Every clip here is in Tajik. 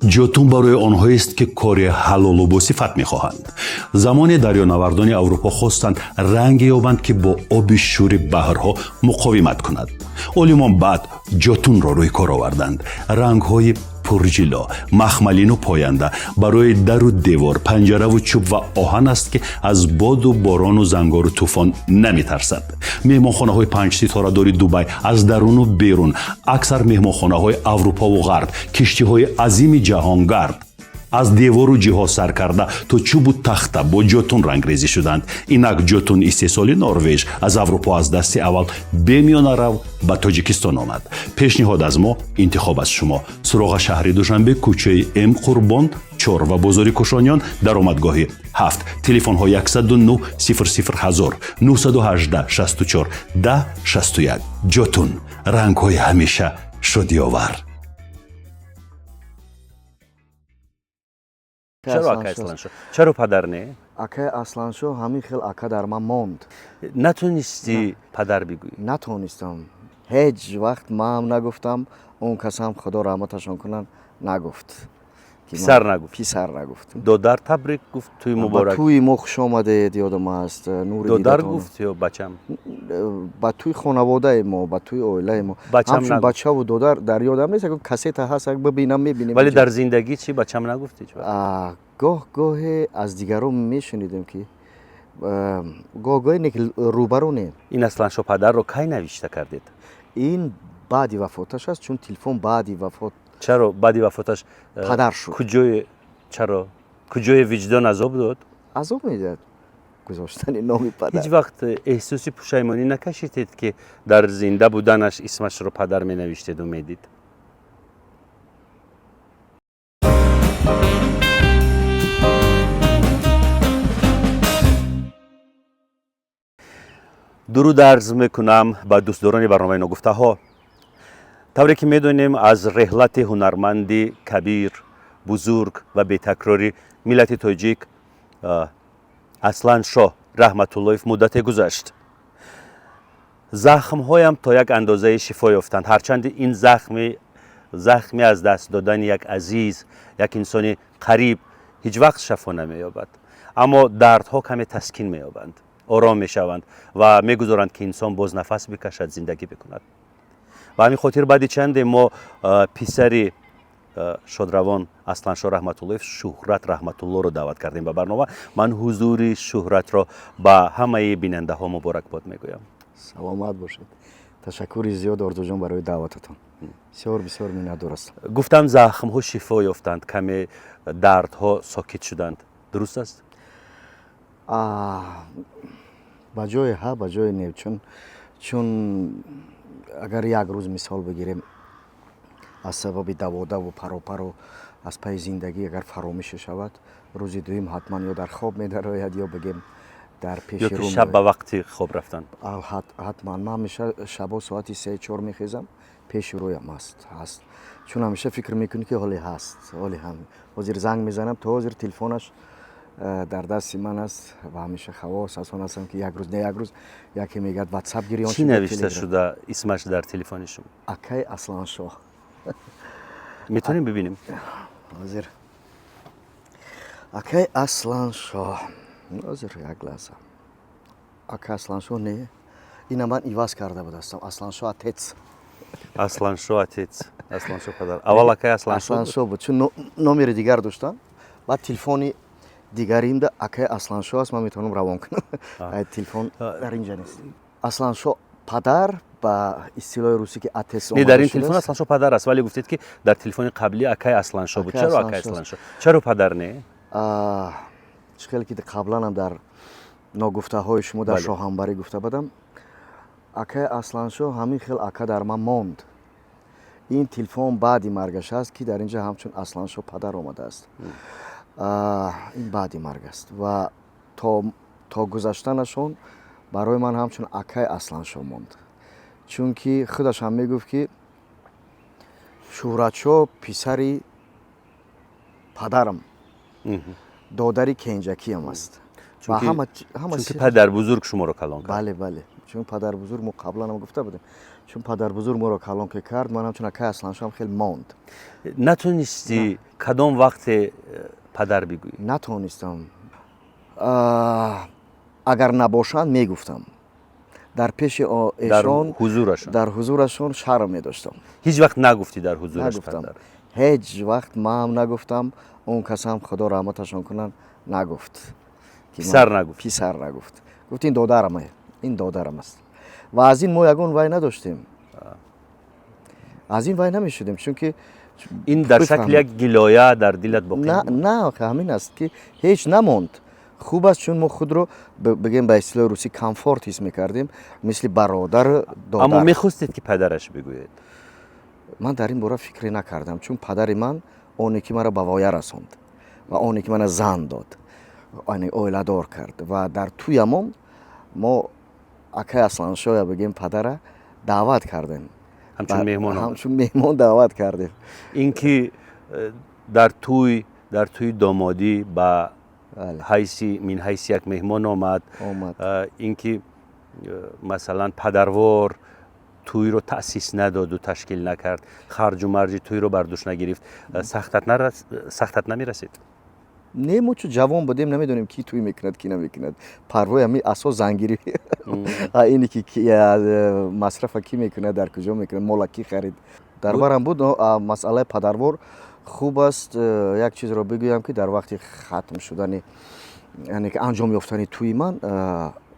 Ҷотун барои онҳоест, ки кори ҳалолу босифат мехоҳанд. Замоне дарёнавардони Аврупо хостанд ранге ёбанд, ки бо оби шӯри баҳрҳо муқовимат кунад. Олимон баъд ҷотунро рӯй кор оварданд. Рангҳои пурҷило, махмалину поянда барои дару девор, панҷараву чӯб ва оҳан аст, ки аз боду борону зангору тӯфон наметарсад. Меҳмонхонаҳои панҷситорадори Дубай аз даруну берун, аксар меҳмонхонаҳои Аврупову Ғарб, киштиҳои азими ҷаҳонгард, аз девору ҷиҳоз сар карда то чӯбу тахта бо ҷотун рангрезӣ шуданд. Инак ҷотун истеҳсоли Норвеж аз Аврупо аз дасти аввал бемиёнарав ба Тоҷикистон омад. Пешниҳод аз мо, интихоб аз шумо. Суроға: шаҳри Душанбе, кӯчаи М Қурбон 4 ва бозори Кушониён, даромадгоҳи 7. Телефонҳо: 109 00 1000, 918 64 10 61. Ҷотун — рангҳои ҳамеша шодиовар. Чаро акай Асланшо, чаро падар не? Акай Асланшо ҳамин хел ака дар ман монд. Натонистӣ падар бигӯӣ? Натонистам ҳеҷ вақт. Маам нагуфтам, он касам, Худо раҳматашон кунанд, нагуфт. Писар нагуфт? Писар нагуфт. Додар табрик гуфт, тӯи муборак? Ба тӯи мо хуш омадед, ёдам аст, нури Додар гуфт ё бачам? Ба тӯи хонаводаи мо, ба тӯи оилаи мо. Ҳамчун бачаву додар дар ёдам нест. Кассета ҳаст, бибинам, мебинем. Вале дар зиндагӣ чӣ, бачам нагуфтӣ? Гоҳ гоҳе аз дигарон мешунидем, ки гоҳ гоҳе не, ки рӯбарӯ не. Ин Асланшо падарро кай навишта кардед? Ин баъди вафоташ аст, чун телефон баъди вафот. Чаро баъди вафоташ? Падар шуд. Куҷое, чаро, куҷое виҷдон азоб дод? Азоб медиҳад гузоштани номи падар. Ҳеҷ вақт эҳсоси пушаймонӣ накашидед, ки дар зинда буданаш исмашро падар менавиштеду медид? Дуруд арз мекунам ба дӯстдорони барномаи Ногуфтаҳо. Тавре ки медонем, аз реҳлати ҳунарманди кабир, бузург ва бетакрори миллати тоҷик Аслан Шоҳ Раҳматуллоев муддате гузашт. Захмҳоям то як андозае шифо ёфтанд, ҳарчанди ин захми аз даст додани як азиз, як инсони қариб ҳеҷ вақт шафо намеёбад, аммо дардҳо каме таскин меёбанд, ором мешаванд ва мегузоранд, ки инсон боз нафас бикашад, зиндагӣ бикунад. Ба ҳамин хотир баъди чанде мо писари шодравон Асланшо Раҳматуллоев, Шӯҳрат Раҳматуллоро даъват кардем ба барнома. Ман ҳузури Шӯҳратро ба ҳамаи бинандаҳо муборакбод мегӯям. Саломат бошед, ташаккури зиёд, Орзуҷон, барои даъвататон. Бисёр бисёр миннатдор ҳастам. Гуфтам, захмҳо шифо ёфтанд, каме дардҳо сокит шуданд, дуруст аст? Ба ҷое ҳа, ба ҷое не. Чун агар як рӯз мисол бигирем, аз сабаби даводаву паропару аз пайи зиндагӣ агар фаромӯше шавад, рӯзи дуюм ҳатман ё дар хоб медарояд, ё бигем, дар пеши рӯ. Шаб ба вақти хоб рафтан? Ҳатман. Ман ҳамеша шабо соати 3-4 мехезам, пеши рӯям ҳаст, чун ҳамеша фикр мекунӣ, ки ҳоле ҳаст, ҳоле ҳам ҳозир занг мезанам. То ҳозир телефонаш дар дасти ман аст ва ҳамеша хавос аз он ҳастам, ки як рӯз, не, як рӯз яке мегӯяд, Ватсап гирён. Чӣ навишта шуда исмаш дар телефони шумо? Акай Асланшоҳ. Метавонем бибинем? Ҳозир. Акай Асланшоҳ, ҳозир, як лаҳза. Акай Асланшоҳ, не, ина ман иваз карда будастам: Асланшоҳ отец. Асланшоҳ отец, Асланшоҳ падар. Аввал акай Асланшоҳ? Асланшоҳ буд, чун номери дигар доштам. Баъд телефони дигаримда акай Асланшоҳ аст, ман метавонам равон кунам. Телефон дар инҷа нест. Асланшоҳ падар, ба истилоҳи русӣ ки отец. Не, дар ин телефон Асланшоҳ падар аст, вале гуфтед, ки дар телефони қаблӣ акай Асланшоҳ буд. Чаро акай Асланшоҳ, чаро падар не? Чӣ хеле ки қабланам дар ногуфтаҳои шумо, дар шоҳамбарӣ гуфта будам, акай Асланшоҳ ҳамин хел ака дар ман монд. Ин телефон баъди маргаш аст, ки дар инҷа ҳамчун Асланшоҳ падар омадааст. Ин баъди марг аст ва то гузаштанашон барои ман ҳамчун акай Асланшоҳ монд, чунки худаш ҳам мегуфт, ки Шӯҳратшоҳ писари падарам, додари кенҷакиам аст. Чунки падарбузург шуморо калон кард. Бале, чун падарбузург, мо қаблан ҳам гуфта будем, чун падарбузург моро калон ки кард, ман ҳамчун акай Асланшоҳам хеле монд. Натонистӣ Кадом вақте падар бигӯӣ? Натонистам. Агар набошанд, мегуфтам. Дар пеши эшон, ҳузурашон, дар ҳузурашон шарм медоштам. Ҳеҷ вақт нагуфтӣ дар ҳузураш падар? Ҳеҷ вақт маам нагуфтам, он касам, худо раҳматашон кунанд, нагуфт. Писар нагуфт? Писар нагуфт. Гуфт, ин додарам, ин додарам аст. Ва аз ин мо ягон вай надоштем, аз ин вай намешудем, чунки ин дар шакли як гилоя дар дилат боқӣ на, ҳамин аст, ки ҳеҷ намонд. Хуб аст, чун мо худро, бигем, ба истилоҳи русӣ, комфорт ҳис мекардем, мисли бародару додар. Аммо мехостед, ки падараш бигӯед? Ман дар ин бора фикре накардам, чун падари ман оне ки маро ба воя расонд ва оне ки мана зан дод, оиладор кард. Ва дар тӯямон мо акай Асланшоя, бигем, падара даъват кардем. Ҳамчун меҳмон? Ҳамчун меҳмон даъват кардем. Ин ки дар тӯи домодӣ ба ҳайси мин ҳайси як меҳмон омад, ин ки масалан, падарвор тӯйро таъсис надоду ташкил накард, харҷу марҷи тӯйро бар дӯш нагирифт, сахтат намерасид? Не, мо чу ҷавон будем, намедонем, ки тӯй мекунад, ки намекунад. Парвои ҳами асос зангирӣ, ине ки масрафа кӣ мекунад, дар куҷо мекунад, мола кӣ харид, дар барам буд. Масъалаи падарвор хуб аст. Як чизро бигӯям, ки дар вақти хатм шудани, яъне ки анҷом ёфтани тӯи ман,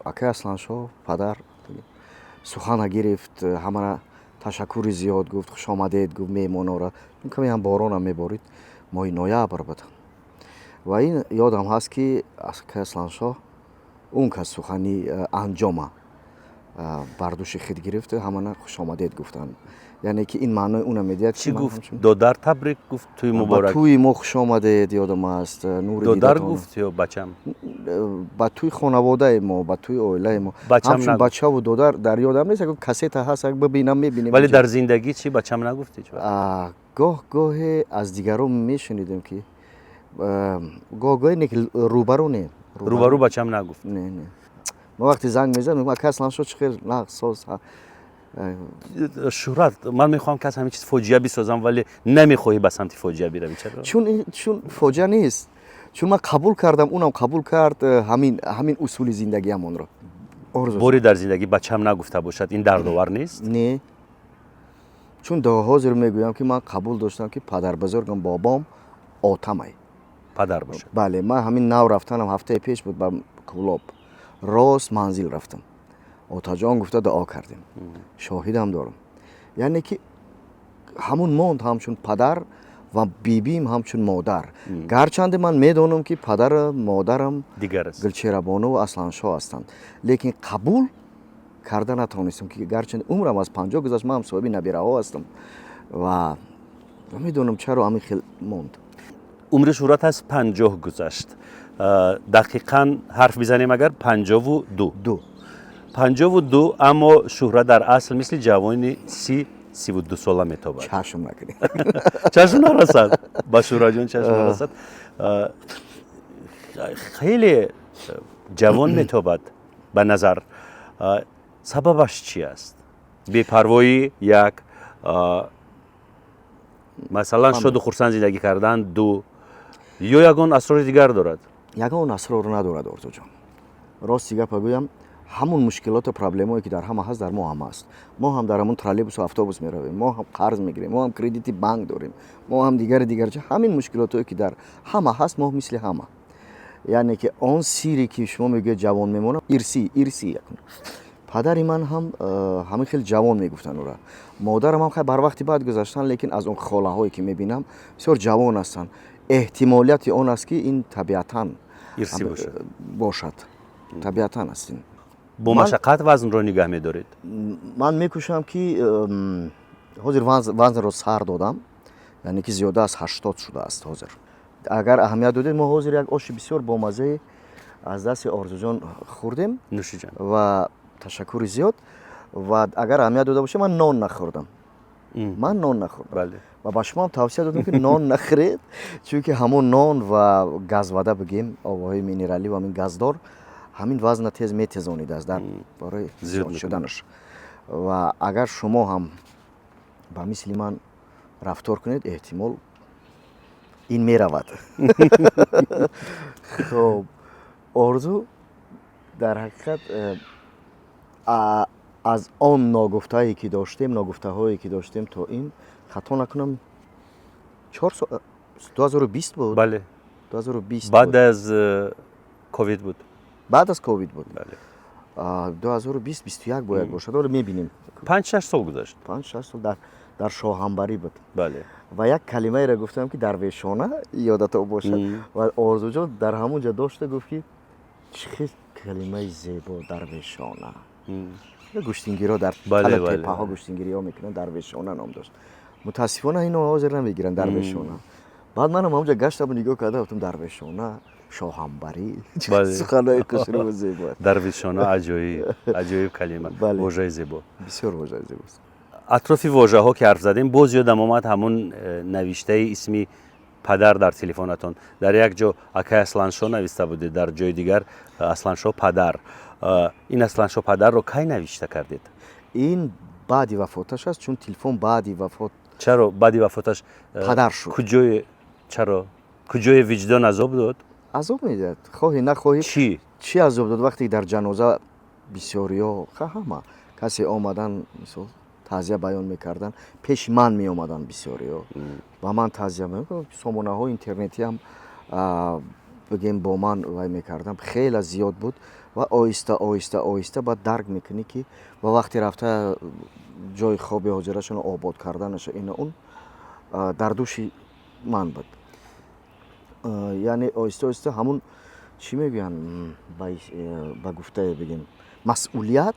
акай Асланшоҳ падар сухана гирифт, ҳамара ташаккури зиёд гуфт, хушомадед гуфт меҳмонора. Каме ҳам боронам меборид, моҳи ноябр буд. Ва ин ёдам ҳаст, ки акай Асланшоҳ он кас сухани анҷома бар дӯши худ гирифту ҳамана хушомадед гуфтанд. Яъне ки ин маънои уна медиҳад. Чӣ гуфт? Додар табрик гуфт, тӯи муборак? Ба тӯи мо хушомадед, ёдам аст, нури Додар гуфт ё бачам? Ба тӯи хонаводаи мо, ба тӯи оилаи мо. Ҳамчун бачаву додар дар ёдам нест, кассета ҳаст, бибинам, мебинем. Вале дар зиндагӣ чӣ, бачам нагуфтӣ? Гоҳ гоҳе аз дигарон мешунидем, ки гоҳ гоҳе не, рӯбарӯ не. Рӯбарӯ бачам нагуфт? Не, ма вақте занг мезад, мегӯям, ака Асланшо, чӣ хел, нағз, соз? Шӯҳрат, ман мехоҳам, ки аз ҳамин чиз фоҷиа бисозам, вале намехоҳӣ ба самти фоҷиа биравӣ. Чаро? Чун фоҷиа нест, чун ман қабул кардам, унам қабул кард ҳамин усули зиндагиамонро. Боре дар зиндагӣ бачам нагуфта бошад, ин дардовар нест? Не, чун до ҳозир мегӯям, ки ман қабул доштам, ки падарбузургам, бобом, отамай. Падар бошад. Бале, ман ҳамин нав рафтанам, ҳафтаи пеш буд, ба Кӯлоб, рост манзил рафтам, отаҷон гуфта дуо кардем, шоҳидам дорам. Яъне ки ҳамун монд ҳамчун падар ва бибим ҳамчун модар. Гарчанде ман медонам, ки падару модарам дигар аст, Гулчеҳрабону Асланшоҳ ҳастанд, лекин қабул карда натавонистам, ки гарчанде умрам аз 50 гузашт, ман ҳам соҳиби набираҳо ҳастам ва намедонам, чаро ҳамин хел монд. Умри Шӯҳрат аз 50 гузашт. Дақиқан ҳарф бизанем агар, 52. Ду. 52, аммо Шӯҳрат дар асл мисли ҷавони 30, 32 сола метобад. Чашм накунед. Чашм нарасад, ба Шӯҳратҷон чашм нарасад. Хеле ҷавон метобад ба назар. Сабабаш чи аст? Бепарвоӣ як, масалан, шоду хурсанд зиндагӣ кардан ду, ё ягон асрори дигар дорад? Ягон асрор надорад, Орзуҷон. Рости гапа гӯям, ҳамун мушкилоту проблемое, ки дар ҳама ҳаст, дар мо ҳам ҳаст. Мо ҳам дар ҳамун троллейбусу автобус меравем, мо ҳам қарз мегирем, мо ҳам кредити банк дорем, мо ҳам дигари дигарча. Ҳамин мушкилотое, ки дар ҳама ҳаст, мо мисли ҳама. Яъне ки он сире, ки шумо мегӯед, ҷавон мемонам, ирсӣ. Падари ман ҳам ҳамин хел ҷавон мегуфтанд ӯра, модарам ҳам хай барвақти баъд гузаштанд, лекин аз он холаҳое, ки мебинам, бисёр ҷавон ҳастанд. Эҳтимолияти он аст, ки ин табиатан ирсӣ бошад. Бошад, табиатан аст ин. Бо машаққат вазнро нигаҳ медоред? Ман мекӯшам, ки ҳозир вазнро сар додам, яъне ки зиёда аз 80 шудааст ҳозир. Агар аҳамият додед, мо ҳозир як оши бисёр бомаззае аз дасти Орзуҷон хӯрдем. Нӯшиҷон. Ва ташаккури зиёд. Ва агар аҳамият дода бошед, ман нон нахӯрдам, ман нон нахӯрдам ва ба шумо ҳам тавсия додам, ки нон нахӯред, чунки ҳамон нон ва газвада, бигем, обҳои минералӣ ва ҳамин газдор ҳамин вазна тез метезонидааст дар бораи зиёд шуданаш. Ва агар шумо ҳам ба мисли ман рафтор кунед, эҳтимол Ин меравад. Хоб, Орзу, дар ҳақиқат аз он ногуфтае ки доштем, ногуфтаҳое ки доштем, то ин, хато накунам, 4 сол, 2020 буд. Бале. 2020. Баъд аз ковид буд. Баъд аз ковид буд. Бале. 2020, 21 бояд бошад, ҳоло мебинем. 5-6 сол гузашт. 5-6 сол дар шоҳамбарӣ буд. Бале. Ва як калимаеро гуфтам, ки дарвешона, ёдато бошад, ва Орзуҷон дар ҳамон ҷо дошта гуфт, ки чӣ хел калимаи зебо, дарвешона. Гӯштингиро дар теппаҳо гӯштингириҳо мекунанд, дарвешона ном дошт. Мутаассифона, ино ҳозир намегиранд дарвешона. Баъд манам ҳамонҷа гаштаму нигоҳ карда гуфтам: дарвешона, шоҳамбарӣ, суханои хушрӯу зебо. Дарвешона аҷоиб, аҷоиб калима, вожаи зебо. Бисёр вожаи зебост. Атрофи вожаҳо ки ҳарф задем, боз ёдам омад ҳамун навиштаи исми падар дар телефонатон. Дар як ҷо акай Асланшо нависта будед, дар ҷои дигар Асланшо падар. Ин Асланшо падарро кай навишта кардед? Ин баъди вафоташ аст, чун телефон баъди вафот. Чаро баъди вафоташ? Падар шуд. Куҷое, чаро, куҷои виҷдон азоб дод? Азоб медиҳад, хоҳӣ нахоҳӣ. Чӣ? Чӣ азоб дод? Вақте дар ҷаноза бисёриё, ҳама касе омадан, мисол, таъзия баён мекарданд, пеши ман меомаданд бисёриё, ба ман таъзия, сомонаҳои интернетиам, бигем, бо ман вай мекардам, хеле зиёд буд. Ва оҳиста, оҳиста, оҳиста баъд дарк мекунӣ, ки ва вақте рафта ҷои хоби ҳозирашонро обод карданаша, ина он дар дӯши ман буд. Яъне оҳиста, оҳиста ҳамун, чӣ мегӯянд, ба гуфтае бигем, масъулият,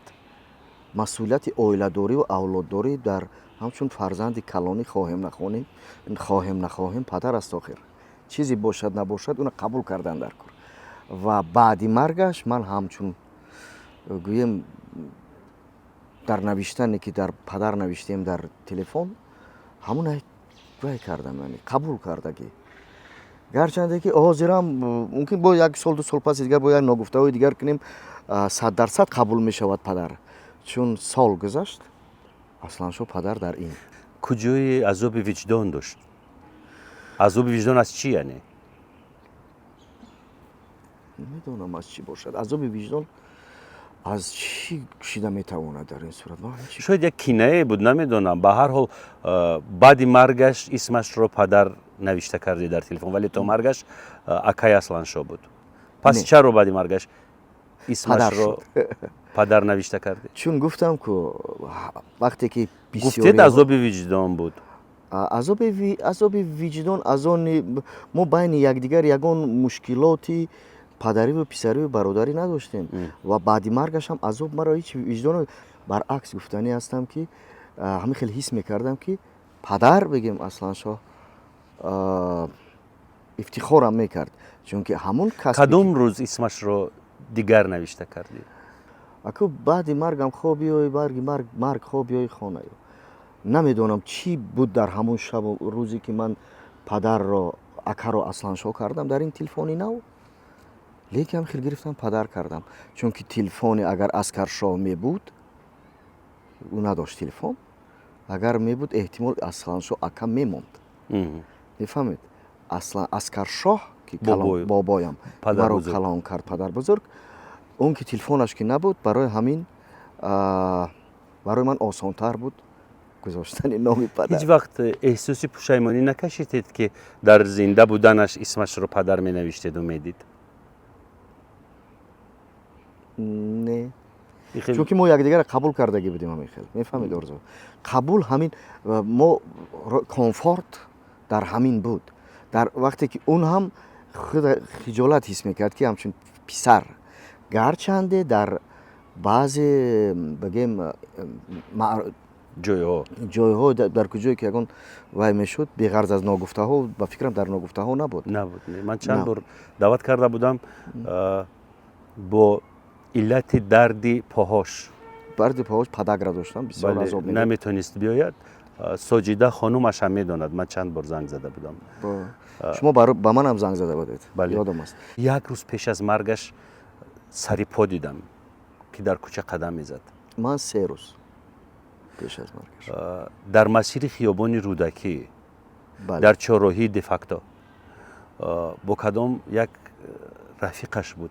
масъулияти оиладорӣ ва авлоддорӣ дар ҳамчун фарзанди калонӣ, хоҳем нахонем, хоҳем нахоҳем, падар аст. Охир чизе бошад набошад, уна қабул кардан дар кор. Ва баъди маргаш ман ҳамчун, гӯем, дар навиштане ки дар падар навиштем дар телефон, ҳамун вай кардам, яъне қабул кардагӣ. Гарчанде ки ҳозирам мумкин бо як сол, 2 сол паси дигар бо як ногуфтаҳои дигар кунем, 100% қабул мешавад падар, чун сол гузашт, Асланшо падар дар ин. Куҷои азоби виҷдон дошт? Азоби виҷдон аз чӣ, яъне? Намедонам, аз чӣ бошад. Азоби виҷдон аз чӣ шида метавонад дар ин сурат? Шояд як кинае буд, намедонам. Ба ҳар ҳол, баъди маргаш исмашро падар навишта кардӣ дар телефон, вале то маргаш акай Асланшо буд. Пас чаро баъди маргаш исмашро падар навишта кардӣ? Чун гуфтам ку, вақте ки гуфтед, азоби виҷдон буд. Азоби виҷдон аз они мо байни якдигар ягон мушкилоти падариву писариву бародарӣ надоштем. Ва баъди маргашам азоб маро ҳеҷ виҷдон, баръакс, гуфтанӣ ҳастам, ки ҳамин хел ҳис мекардам, ки падар, бигем, Асланшоҳ ифтихорам мекард, чунки ҳамун кас. Кадом рӯз исмашро дигар навишта кардӣ? Аку, баъди маргам хоб ёй, барги марг, марг хоб ёй, хонаю, намедонам, чӣ буд дар ҳамун шабу рӯзе, ки ман падарро, акаро Асланшоҳ кардам дар ин телефони нав, лекин хел гирифтам, падар кардам, чунки телефони агар Аскаршоҳ мебуд, ӯ надошт телефон, агар мебуд, эҳтимол Асланшоҳ ака мемонд. Мефаҳмед, Аскаршоҳ, ки бобоям маро калон кард, падарбузург, он ки телефонаш ки набуд, барои ҳамин барои ман осонтар буд гузоштани номи падар. Ҳеҷ вақт эҳсоси пушаймонӣ накашидед, ки дар зинда буданаш исмашро падар менавиштеду медид? Не, чунки мо якдигарро қабул кардагӣ будем ҳамин хел. Мефаҳмед, Орзу, қабул, ҳамин мо комфорт дар ҳамин буд. Дар вақте ки он ҳам худ хиҷолат ҳис мекард, ки ҳамчун писар, гарчанде дар баъзе, бигем, ҷойҳо. Ҷойҳо, дар куҷое ки ягон вай мешуд, беғарз аз ногуфтаҳо, ба фикрам, дар ногуфтаҳо набуд. Набуд. Ман чанд бор даъват карда будам, бо иллати дарди поҳош. Дарди поҳош, подагра доштам, бисёр азоб. Наметонист биёяд. Соҷида хонумаш ҳам медонад, ман чанд бор занг зада будам. Шумо ба манам занг зада будед, ёдам аст. Як рӯз пеш аз маргаш сари по дидам, ки дар кӯча қадам мезад. Ман 3 рӯз пеш аз маргаш. Дар масири хиёбони Рӯдакӣ, дар чорроҳии Дефакто. Бо кадом як рафиқаш буд.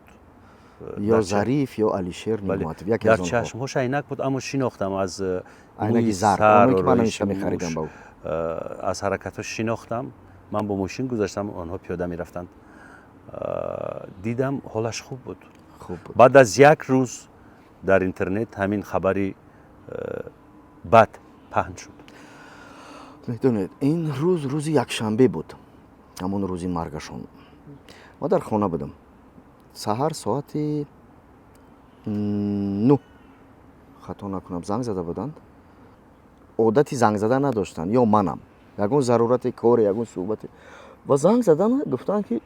Ё Зариф, ё Алишер Неъматов, яке дар аз онҳо. Чашмҳош айнак буд, аммо шинохтам аз айнаки мӯи зард, сар, оное ки ман ороиши ҳамеша мехаридам мӯш, ба ӯ. Аз ҳаракатҳо шинохтам. Ман бо мошин гузаштам, онҳо пиёда мерафтанд. Дидам, ҳолаш хуб буд. Хуб буд. Баъд аз як рӯз дар интернет ҳамин хабари бад паҳн шуд. Медонед, ин рӯз рӯзи якшанбе буд, ҳамон рӯзи маргашон. Ма дар хона будам. Саҳар соати 9, хато накунам, занг зада буданд. Одати занг задан надоштанд, ё манам ягон зарурате, коре, ягон суҳбате, ва занг задан, гуфтанд, ки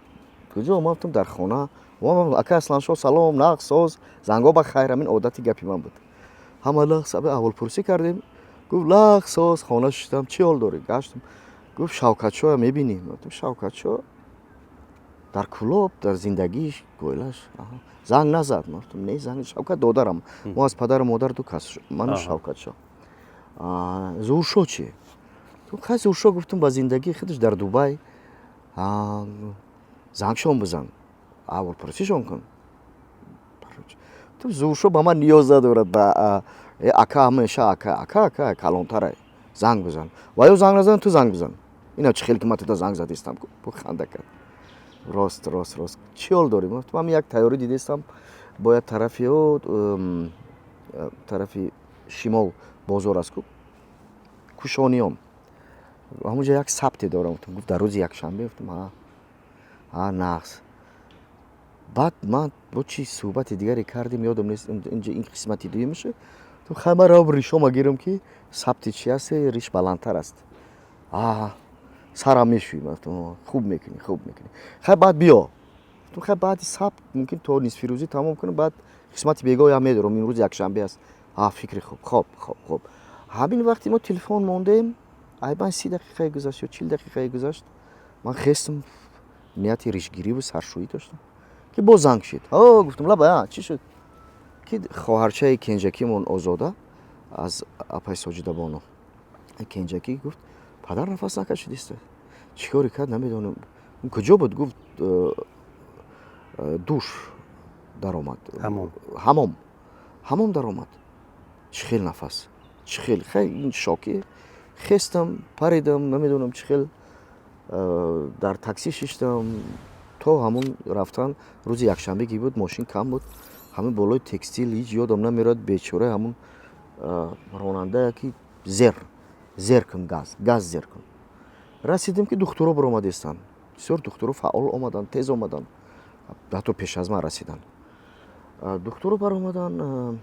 куҷо. Ман гуфтам, дар хона. Ака Асланшоҳ, салом, нағз, соз, зангҳо ба хайр. Ҳамин одати гапи ман буд. Ҳама лағз, аҳволпурсӣ кардем. Гуфт, лағз, соз, хона шиштам, чӣ ҳол дорӣ? Гаштам. Гуфт, Шавкатшоя мебинӣ? Гуфтам, Шавкатшо дар Кӯлоб, дар зиндагиш, оилаш. Занг назад? Ман гуфтам, не, занг. Шавкат додарам, мо аз падару модар ду кас, ману Шавкатшо. Зуҳуршо чӣ? Хай, Зуҳуршо, гуфтам, ба зиндагии худаш дар Дубай. Зангшон бизан, аҳволпурсишон кун. Зуҳуршо ба ман ниёз надорад, ба ака ҳамеша ака, ака, ака калонтара, занг бизан. Ва ё занг назан, ту занг бизан. Ина чӣ хеле ки ман туда занг задистам. Ханда кард. Рост, рост, рост, чӣ ҳол дорӣ? Ман як тайёрӣ дидистам, бояд тарафи тарафи шимол бозор аст ку, Кушониён, ҳамонҷо як сабте дорам. Гуфт, дар рӯзи якшанбе. Гуфтам, ҳа, нағз. Баъд ман бо чӣ суҳбати дигаре кардем, ёдам нест. Инҷа ин қисмати дуюмаша. Хай, ман равам, ришома гирам, ки сабти чи аст, риш баландтар аст, сарам мешӯӣ. Хуб мекунӣ, хуб мекунӣ. Хай, баъд биё. Хай, баъди сабт мумкин то нисфирӯзӣ тамом кунам, баъд қисмати бегоҳам медорам, имрӯз якшанбе аст. Фикри хуб, хоб, хоб, хоб. Ҳамин вақте мо телефон мондем, айбан 30 дақиқае гузашт ё 40 дақиқае гузашт, ман хестам, нияти ришгириву саршӯӣ доштам, ки боз занг шид. Гуфтам, лаба, чӣ шуд? Ки хоҳарчаи кенҷакимон Озода аз апай Соҷидабону кенҷакӣ гуфт, падар нафас накашидиста, чӣ коре кард, намедонам, куҷо буд. Гуфт, душ даромад, ҳамом, ҳамом даромад, чӣ хел нафас, чӣ хел. Хай, ин шокӣ, хестам, паридам, намедонам чӣ хел дар таксӣ шиштам то ҳамон рафтан. Рӯзи якшанбе ки буд, мошин кам буд. Ҳамин болои Текстил, ҳеҷ ёдам намерад, бечора ҳамун ронандае ки зер зер кун, газ, газ зер кун. Расидем, ки духтуро баромадистанд. Бисёр духтуро фаъол омаданд, тез омаданд, ҳатто пеш аз ман расиданд. Духтуро баромаданд,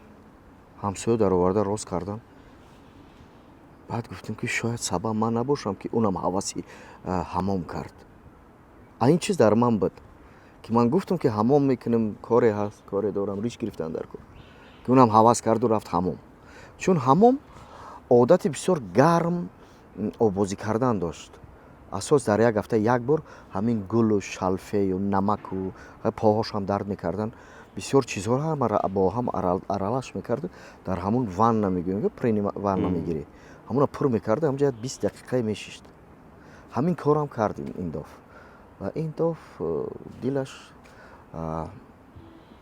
ҳамсоя дароварда рост кардам. Баъд гуфтем, ки шояд сабаб ман набошам, ки унам ҳаваси ҳамом кард. А ин чиз дар ман буд, ки ман гуфтам, ки ҳамом мекунем, коре ҳаст, коре дорам, риш гирифтан дар кор, ки унам ҳавас карду рафт ҳамом. Чун ҳамом одати бисёр гарм оббозӣ кардан дошт. Асос дар як ҳафта як бор ҳамин гулу шалфею намаку поҳошам дард мекарданд. Бисёр чизҳоро ҳама бо ҳам аралаш мекарду дар ҳамун ванна, мегӯем, ванна мегирӣ, ҳамуна пур мекарду ҳамҷа 20 дақиқае мешишт. Ҳамин корам кард ин доф. Ва ин доф дилаш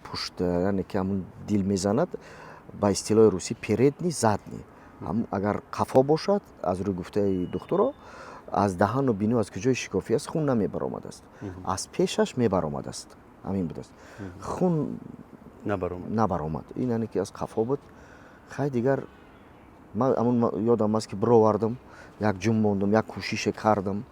пушт, яъне ки ҳамун дил мезанад, ба истилоҳи русӣ передний, задний. Агар қафо бошад, аз рӯи гуфтаи духтуро, аз даҳану бинӯ, аз куҷои шикофӣ аст, хун намебаромадааст, аз пешаш мебаромадааст. Ҳамин будааст, хун набаромад. Ин яъне ки аз қафо буд. Хай, дигар ман ҳамун ёдам аст, ки бировардам, як ҷум мондам, як кӯшише кардам,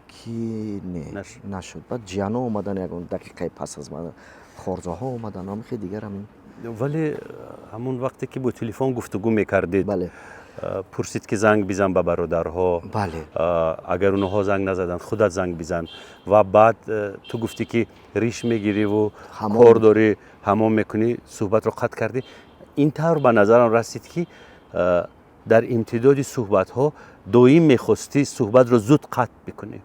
ки не, нашуд. Баъд ҷияно омадан, ягон дақиқаи пас аз ман хорзоҳо омадан, ҳамихе дигар ҳамин. Вале ҳамон вақте ки бо телефон гуфтугӯ мекардед, бале, пурсид, ки занг бизан ба бародарҳо, бале, агар онҳо занг назаданд, худат занг бизан, ва баъд ту гуфтӣ, ки риш мегириву кор дорӣ, ҳамом мекунӣ, суҳбатро қатъ кардӣ. Ин тавр ба назарам расид, ки дар имтидоди суҳбатҳо доим мехостӣ суҳбатро зуд қатъ бикунӣ.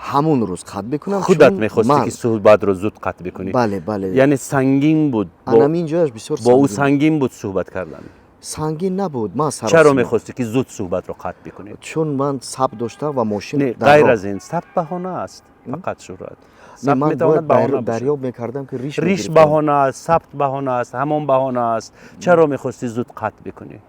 Ҳамун рӯз қатъ бикунам. Худат мехостӣ, ки суҳбатро зуд қатъ бикунӣ. Бале, бале. Яъне сангин буд. Анамин ҷояш бисёр. Бо ӯ сангин буд суҳбат кардан. Сангин набуд, ман Чаро мехостӣ, ки зуд суҳбатро қатъ бикунӣ? Чун ман сабт доштам ва мошин. Ғайр аз ин, сабт баҳона аст. Фақат шӯҳрат. Не, Сабт ман метавонад бояд баҳона бошад. Дарёб мекардам, ки риш Риш мегирифтам. баҳона аст, сабт баҳона аст, ҳамон баҳона аст. Чаро мехости зуд қатъ бикунӣ?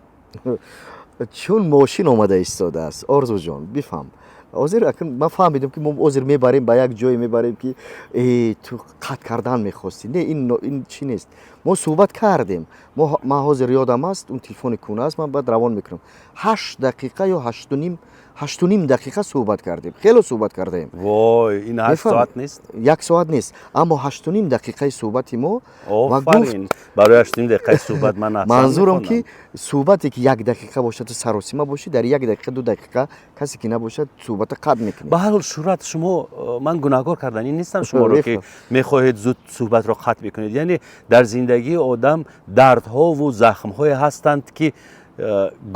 Чун мошин омада истодааст, Орзуҷон, бифаҳм. Ҳозир акн ман фаҳмидам, ки мо ҳозир мебарем, ба як ҷое мебарем, ки э, ту қатъ кардан мехостӣ. Не, ин чӣ нест. Мо суҳбат кардем. Ман ҳозир ёдам аст, он телефони кӯна аст, ман баъд равон мекунам. 8 дақиқа ё 8:30, 8:30 дақиқа суҳбат кардем, хело суҳбат кардаем. Вой, ин 8 Мефаҳмӣ? соат нест? Як соат нест, аммо 8:30 дақиқаи суҳбати мо ва гуфт. Офарин, барои 8:30 дақиқаи суҳбат ман аҳсан Манзурам, мехонам. ки суҳбате ки як дақиқа бошад, ту саросима бошӣ, дар як дақиқа, 2 дақиқа касе ки набошад, суҳбата қатъ мекунӣ. Ба ҳар ҳол, Шӯҳрат, шумо ман гунаҳкор карданӣ нестам шуморо, ки Мефаҳмам. мехоҳед зуд суҳбатро қатъ бикунед. Яъне дар зиндагии одам дардҳову захмҳое ҳастанд, ки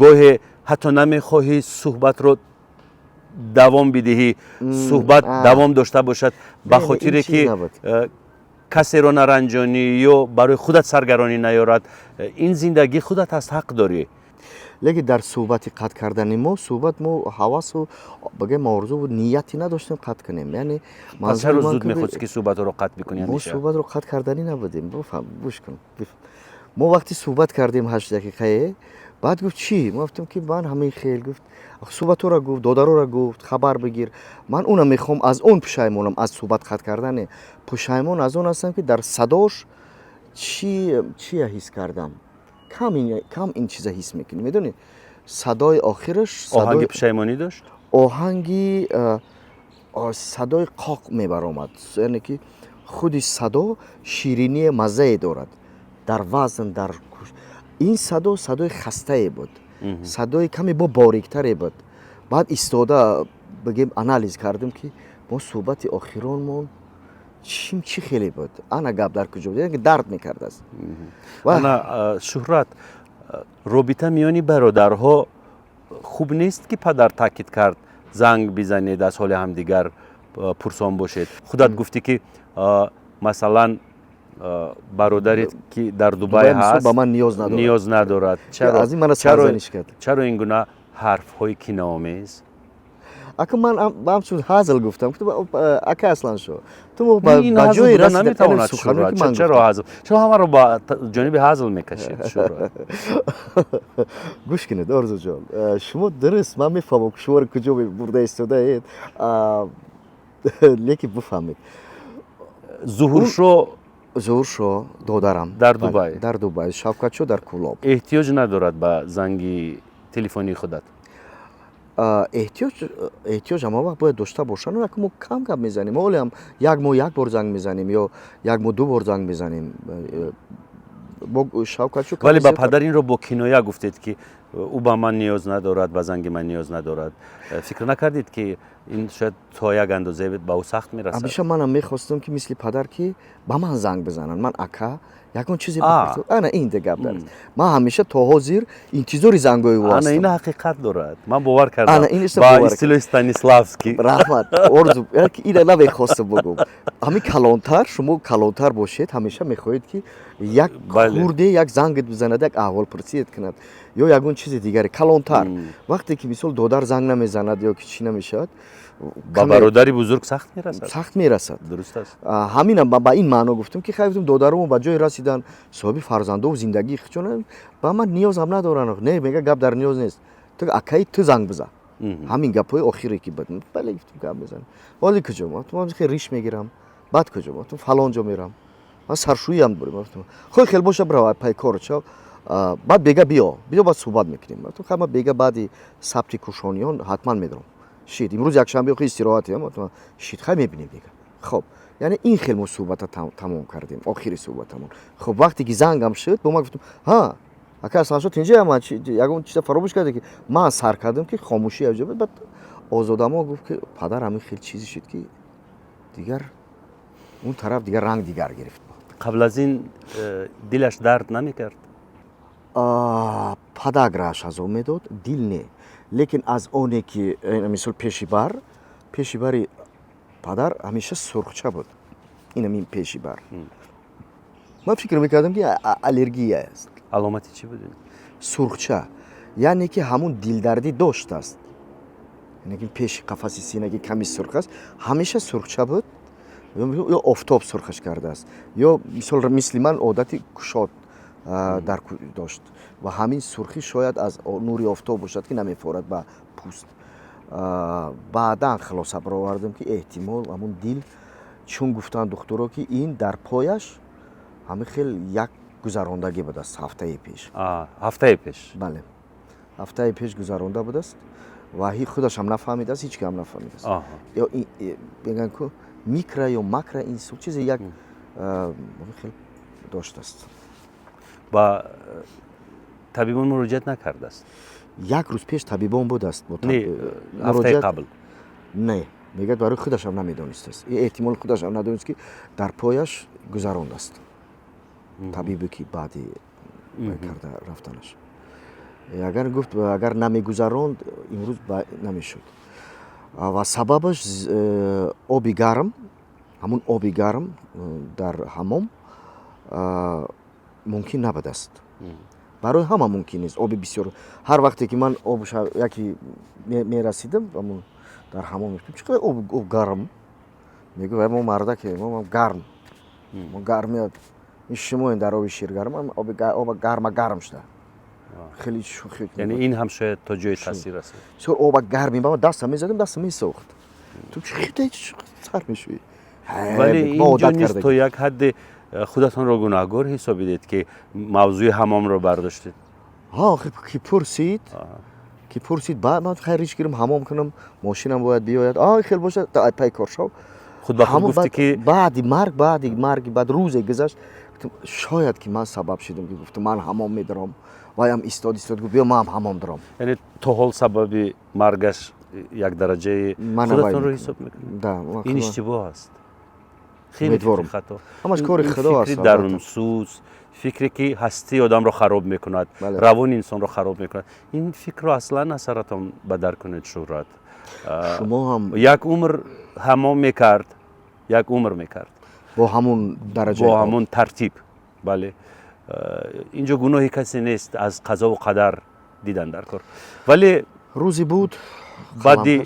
гоҳе ҳатто намехоҳӣ суҳбатро давом бидиҳӣ, суҳбат давом дошта бошад, ба Не, хотире ин чиз ки набуд. Касеро наранҷонӣ ё барои худат саргаронӣ наёрад. Ин зиндагӣ худат аст, ҳақ дорӣ. Лекин дар суҳбати қатъ кардани мо, суҳбат мо ҳавасу, бигӯем, орзуву нияте надоштем қатъ кунем, яъне Пас манзури чаро ман зуд ки мехости, ки суҳбатро қатъ бикунӣ мо ҳамеша? Суҳбатро қатъ карданӣ набудем. Бифаҳм, гӯш кун, бифаҳм. Мо вақте суҳбат кардем 8 дақиқае, баъд гуфт: «Чӣ?» Мо гуфтем, ки ман ҳамин хел. Гуфт, суҳбатҳоро гуфт, додароро гуфт, хабар бигир. Ман уна мехоҳам, аз он пушаймонам, аз суҳбат қатъ кардане пушаймон аз он ҳастам, ки дар садош чӣ чия ҳис кардам. Кам ин чиза ҳис мекунӣ, медонӣ, садои охираш. Оҳанги пушаймонӣ дошт? Оҳанги садои қоқ мебаромад, яъне ки худи садо ширинии маззае дорад дар вазн, дар ин садо, садои хастае буд, садои каме бо бориктаре буд. Баъд истода, бигем, анализ кардем, ки мо суҳбати охиронмон чӣ хеле буд. Ана гап дар куҷо буд, яъне ки дард мекардааст. Ана, Шӯҳрат, робита миёни бародарҳо хуб нест, ки падар таъкид кард, занг бизанед, аз ҳоли ҳамдигар пурсон бошед. Худат гуфтӣ, ки масалан, бародаре, ки дар Дубай Дубай, мисол, ҳаст, ба ман ниёз надорад. Ниёз надорад. Чаро? Аз ин мана сарзаниш кард. Чаро ин гуна ҳарфҳои киноомез? Ака, ман ҳамчун ҳазл гуфтам. Гуфтам: «Ака Асланшо, ту мо ба Ин ба ҳазл ҷое буда расида». наметавонад, Суханое, Шӯҳрат. ки ман Чаро гуфтам. ҳазл? Чаро ҳамаро ба ҷониби ҳазл мекашед, Шӯҳрат? Гӯш кунед, Орзуҷон, шумо дуруст, ман мефаҳмам, ки шуморо куҷо бурда истодаед, лекин бифаҳмед. Зуҳуршо. Зуҳуршо додарам. Дар Бале, Дубай. Дар Дубай, Шавкатшо дар Кӯлоб. Эҳтиёҷ надорад ба занги телефонии худат? Эҳтиёҷ ҳама вақт бояд дошта бошанд. Ака, мо кам гап мезанем, ҳоле ҳам як моҳ як бор занг мезанем ё як моҳ ду бор занг мезанем. Бо Шавкатшо каме Вале ба зиёдтар. падар инро бо киноя гуфтед, ки ӯ ба ман ниёз надорад, ба занги ман ниёз надорад. Фикр накардед, ки ин шояд то як андозе ба ӯ сахт мерасад? Ҳамеша манам мехостам, ки мисли падар, ки ба ман занг бизананд, ман ака ягон чизе бипурсам. Ана ин де гап дар аст. Ман ҳамеша то ҳозир интизори зангои ӯ Ана ҳастам. ин ҳақиқат дорад, ман бовар кардам. Ана, ин Ба бовар. истилоҳи Станиславский. Раҳмат, Орзу, ки ина намехостам бугум. Ҳамин калонтар, шумо калонтар бошед, ҳамеша мехоҳед, ки як хурде як зангет бизанад, як аҳволпурсият кунад ё ягон чизи дигаре калонтар. Вақте ки, мисол, додар занг намезанад ё ки чӣ намешавад, Ба бародари бузург сахт мерасад. Сахт мерасад. Дуруст аст. Ҳаминам ба ин маъно гуфтам, ки хай, гуфтам, додаромо ба ҷое расидан, соҳиби фарзандову зиндагии худшон, ба ман ниёзам надоранд. Не, мега, гап дар ниёз нест, ту акаи, ту занг бизан. Ҳамин гапҳои охире ки буд. Бале, гуфтам, гап мезанам. Ҳоли куҷо? Гуфтам, ман хеле риш мегирам. Баъд куҷо? Гуфтам, фалон ҷо мерам, ман саршӯиам бурем. Гуфтам, хой, хел боша, бирав пай кор чав, баъд бега биё, биё, баъд суҳбат мекунем. Гуфтам, хай, ман бега баъди сабти Кушониён ҳатман медорам. Шид, имрӯз якшанбе, охи истироҳатиам. Гуфтам, шид, хай, мебинем дига. Хоб, яъне ин хел мо суҳбата тамом кардем, охири суҳбатамон. Хоб, вақте ки зангам шуд, бо ман гуфтам: «Ҳа, ака Асланшо, тинҷа, ман ягон чиза фаромӯш карде?» Ки ман сар кардам, ки хомӯшӣ аҷо буд. Баъд Озодамо гуфт, ки падар ҳамин хел чизе шуд, ки дигар он тараф дигар ранг дигар гирифт. Қабл аз ин дилаш дард намекард? Подаграш азоб медод, дил не, лекин аз оне ки мисол, пеши бари падар ҳамеша сурхча буд, инамин пеши бар. Ман фикр мекардам, ки аллергия аст. Аломати чӣ буд ин? Сурхча, яъне ки ҳамун дилдардӣ доштааст. Яъне ки пеши қафаси сина ки ками сурх аст, ҳамеша сурхча буд, ё офтоб сурхаш кардааст, ё мисол мисли ман одати кушод дар дошт ва ҳамин сурхӣ шояд аз нури офтоб бошад, ки намефорад ба пӯст. Баъдан хулоса баровардем, ки эҳтимол ҳамун дил, чун гуфтанд духтуро, ки ин дар пояш ҳамин хел як гузарондагӣ будааст ҳафтаи пеш. Ҳафтаи пеш? Бале, ҳафтаи пеш гузаронда будааст ва худашам нафаҳмидааст, ҳеҷ кам нафаҳмидааст. Ё мегӯянд ку микро ё макро инсулт, чизе як хел доштааст. Ба табибон муроҷиат накардааст? Як рӯз пеш табибон будааст. Не, ҳафтаи қабл. Не, мегӯяд, барои худашам намедонистааст, эҳтимол худашам надонист, ки дар пояш гузарондааст табибе, ки баъди карда рафтанаш. Агар гуфт, агар намегузаронд, имрӯз намешуд. Ва сабабаш оби гарм, ҳамун оби гарм дар ҳамом мумкин набудааст. Барои ҳама мумкин нест оби бисёр. Ҳар вақте ки ман об яке мерасидам, ҳамун дар ҳамом мегуфтам, чӣ қадар об гарм? Мегӯ, мо мардаке, мо гарм, мо гарм, шумо дар оби ширгарм, оба гарма гарм шуда. Хеле шӯхӣ. Яъне ин ҳам шояд то ҷои таъсир расид. Бисёр оба гарми, ба дастам мезадам, дастам месохт. Ту чӣ сар мешӯӣ? Вале инҷо низ то як ҳадде худатонро гунаҳгор ҳисобидед, ки мавзӯи ҳамомро бардоштед. Ҳа, ки пурсид, ки пурсид, баъд ман хайр ҳеч гирам, ҳамом кунам, мошинам бояд биёяд, а хел бошад, пай кор шав. Худ ба худ гуфтӣ, ки баъди марг, баъди марги, баъд рӯзе гузашт, шояд ки ман сабаб шудам, ки гуфтам ман ҳамом медарам, ваям истод, истод, гуфт, биё, ман ҳам ҳамом дарам. Яъне то ҳол сабаби маргаш як дараҷаи худатонро ҳисоб мекунед? Ин иштибоҳ аст, хеле фикри хато. Ҳамаш кори Худо аст. Фикри дарунсӯз, фикре ки ҳастии одамро хароб мекунад, равони инсонро хароб мекунад. Ин фикрро аслан аз саратон бадар кунед, Шӯҳрат. Шумо ҳам як умр ҳамом мекард, як умр мекард. Бо ҳамун дараҷа, бо ҳамун тартиб. Бале, инҷо гуноҳи касе нест, аз қазову қадар дидан дар кор. Вале рӯзе буд баъди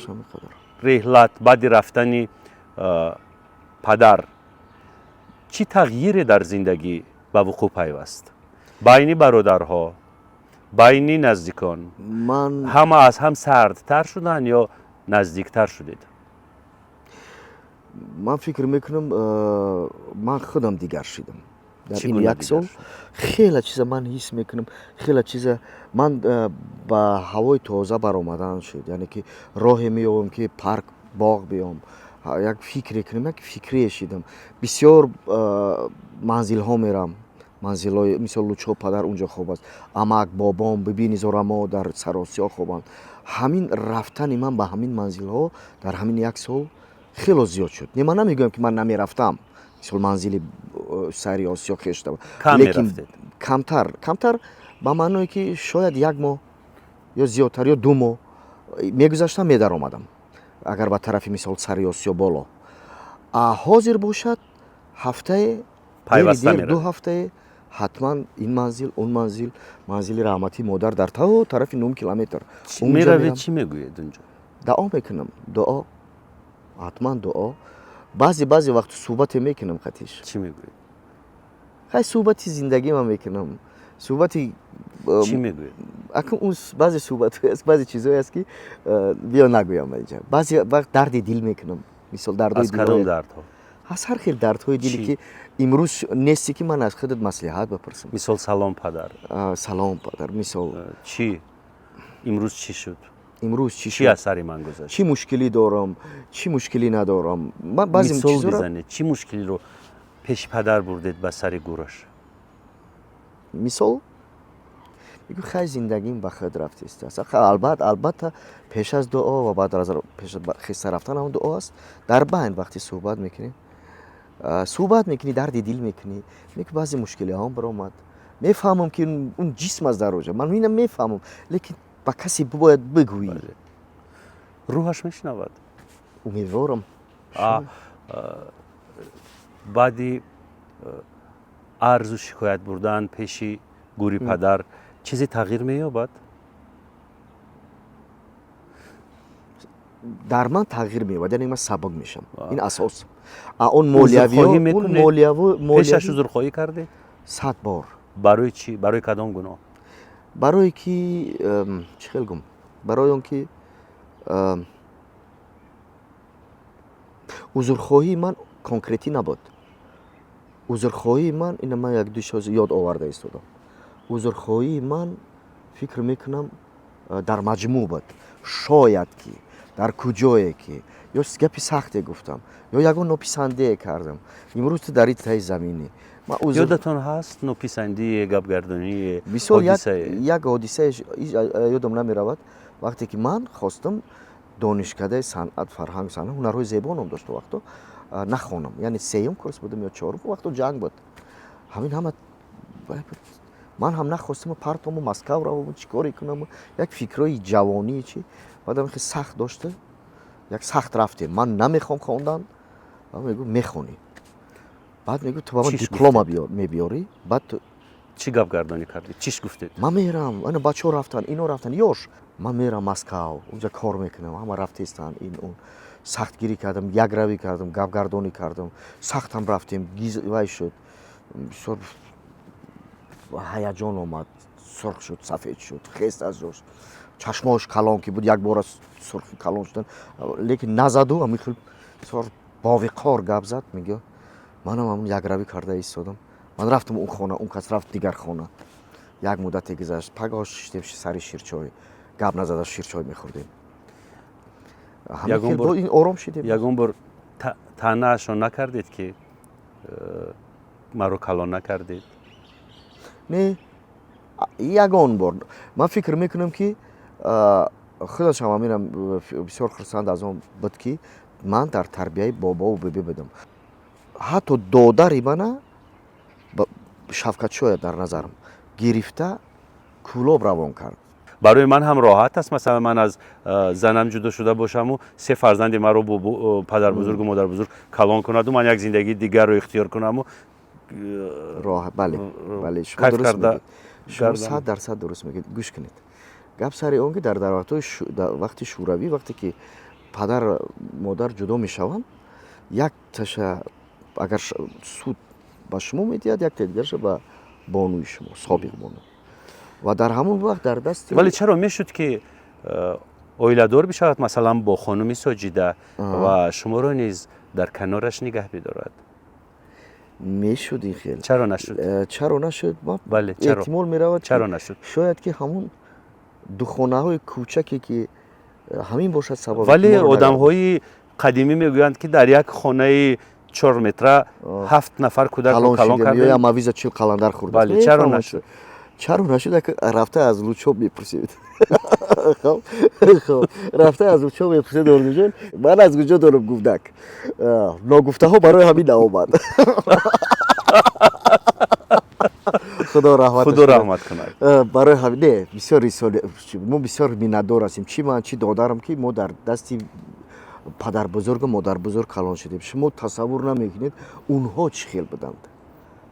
реҳлат, баъди рафтани падар чӣ тағйире дар зиндагӣ ба вуқӯъ пайваст? Байни бародарҳо, байни наздикон ҳама аз ҳам сардтар шуданд ё наздиктар шудед? Ман фикр мекунам, ман худам дигар шудам дар ин як сол. Хеле чиза ман ҳис мекунам, хеле чиза ман ба ҳавои тоза баромадан шуд, яъне ки роҳе меёбам, ки парк, боғ биём, як фикре кунам, як фикрие шидам. Бисёр манзилҳо мерам, манзилҳои мисол Лучо падар унҷо хоб аст, амак, бобом, биби Низорамо дар Саросиё хобанд. Ҳамин рафтани ман ба ҳамин манзилҳо дар ҳамин як сол хело зиёд шуд. Не, ман намегӯям, ки ман намерафтам, мисол манзили Сари Осиё хешта, лекин камтар, камтар, ба маъное ки шояд як моҳ ё зиёдтар ё 2 моҳ мегузаштам, медаромадам, агар ба тарафи мисол Сари Осиё боло. А ҳозир бошад, ҳафтае, дер 2 ҳафтае ҳатман ин манзил, он манзил, манзили раҳматии модар дар то тарафи 9 километр. Меравед, чӣ мегӯед унҷо? Дуо мекунам, дуо, ҳатман дуо. Баъзе баъзе вақт суҳбате мекунам қатиш. Чӣ мегӯед? Хай, суҳбати зиндагима мекунам, суҳбати. Чӣ мегӯед? Акун он баъзе суҳбатҳое аст, баъзе чизҳое аст, ки биё нагӯям инҷа. Баъзе вақт дарди дил мекунам, мисол дардҳои Аз кадом дардҳо? Аз ҳар хел дардҳои диле, ки имрӯз нести, ки ман аз худат маслиҳат бипурсам. Мисол, салом падар. Салом падар, мисол. Чӣ имрӯз чӣ шуд? Имрӯз чӣ чӣ аз сари ман гузашт? Чӣ мушкилӣ дорам, чӣ мушкилӣ надорам? Ман баъзе мисол бизанед, чӣ мушкилиро пеши падар бурдед ба сари гӯраш? Мисол мегӯ, хай, зиндагим ба худ рафтистааст. Албатта, пеш аз дуо ва баъд аз пеш хеста рафтан ҳам дуо аст. Дар байн вақте суҳбат мекунӣ, суҳбат мекунӣ, дарди дил мекунӣ, мегӯ, баъзе мушкилиҳом баромад, мефаҳмам, ки он ҷисм аст дар оҷа, ман инам мефаҳмам, лекин ба касе бояд бигӯӣ. Рӯҳаш мешунавад? Умедворам. Баъди арзу шикоят бурдан пеши гӯри падар чизе тағйир меёбад? Дар ман тағйир меёбад, яъне ман сабук мешавам. Ин асос. А он молиявион молиявӣ, пешаш узрхоҳӣ кардед? 100 бор. Барои чӣ, барои кадом гуноҳ? Барое ки, чӣ хел гум, барои он ки узрхоҳии ман конкретӣ набуд. Узрхоҳии ман, ина ман як ду чиз ёд оварда истодам. Узрхоҳии ман, фикр мекунам, дар маҷмӯъ буд. Шояд ки дар куҷое ки ё гапи сахте гуфтам, ё ягон нописандие кардам, имрӯз ту дар таи заминӣ. Ёдатон ҳаст нописандие, гапгардоние? Бисёр як ҳодисае ёдам намеравад. Вақте ки ман хостам донишкадаи санъат, фарҳанг, санъат, ҳунарҳои зебо ном дошт вақто, нахонам, яъне сеюм курс будам ё чорум, вақто ҷанг буд, ҳамин ҳама ман ҳам нахостам, партому Москав равому, чӣ коре кунам, як фикрҳои ҷавонӣ чи. Баъдам хеле сахт дошта, як сахт рафтем, ман намехоҳам хондан. Мегӯ, мехонӣ. Баъд мегӯ, ту ба ман диплома мебиёрӣ, баъд Чӣ гапгардонӣ кардед, чиш гуфтед? Ман мерам, ана бачаҳо рафтан, ино рафтан, ёш, ман мерам Москав, унҷа кор мекунам, ҳама рафтестанд, ин он. Сахтгирӣ кардам, якравӣ кардам, гапгардонӣ кардам, сахтам рафтем, вай шуд, бисёр ҳаяҷон омад, сурх шуд, сафед шуд, хест аз ҷош, чашмош калон ки буд, якбора сурхи калон шудан, лекин назаду, ҳамин хел бисёр бовиқор гап зад. Мегӯ, манам ҳамн якравӣ карда истодам. Ман рафтам он хона, он кас рафт дигар хона. Як муддате гузашт, пагоҳ шиштем сари ширчой, гап назада ширчой мехӯрдем, ин ором шидем. Ягон бор таънаашон накардед ки маро калон накардед? Не, ягон бор. Ман фикр мекунам, ки худашам ҳаминам бисёр хурсанд аз он буд, ки ман дар тарбияи бобову бибӣ будам. Ҳатто додари мана Шавкатшоя дар назарам гирифта Кӯлоб равон кард. Барои ман ҳам роҳат аст. Масалан, ман аз занам ҷудо шуда бошаму се фарзанди маро падарбузургу модарбузург калон кунаду ман як зиндагии дигарро ихтиёр кунаму Бале, бале, шумо дуруст мегӯед, шумо 100% дуруст мегӯед. Гӯш кунед, гап сари он ки дар давлатҳои вақти Шӯравӣ, вақте ки падар модар ҷудо мешаванд, як таша агар суд ба шумо медиҳад, якта дигарша ба бонуи шумо, собиқ бону, ва дар ҳамон вақт дар дасти Вале чаро мешуд ки оиладор бишавад, масалан, бо хонуми Соҷида ва шуморо низ дар канораш нигаҳ бидорад? Мешуд ин хел. Чаро нашуд? Чаро нашуд? Бале. Эҳтимол меравад, чаро нашуд? Шояд ки ҳамон духонаҳои кӯчаке ки ҳамин бошад сабаб. Вале одамҳои қадимӣ мегӯянд, ки дар як хонаи 4 метра ҳафт нафар кӯдакро калон кардем. Мавиза 40 қаландар хӯрд. Бале, чаро нашуд? Чаро нашуд, рафта аз Лучоб мепурсед. Хоб, рафта аз Лучоб мепурсед. Орзуҷон, ман аз куҷо дорам гуфтак? Ногуфтаҳо барои ҳамин наомад. Худо раҳмат. Худо раҳмат кунад. Барои ҳамин не, бисёр мо бисёр миннатдор ҳастем, чӣ ман, чӣ додарам, ки мо дар дасти падарбузургу модарбузург калон шудем. Шумо тасаввур намекунед, онҳо чӣ хел буданд.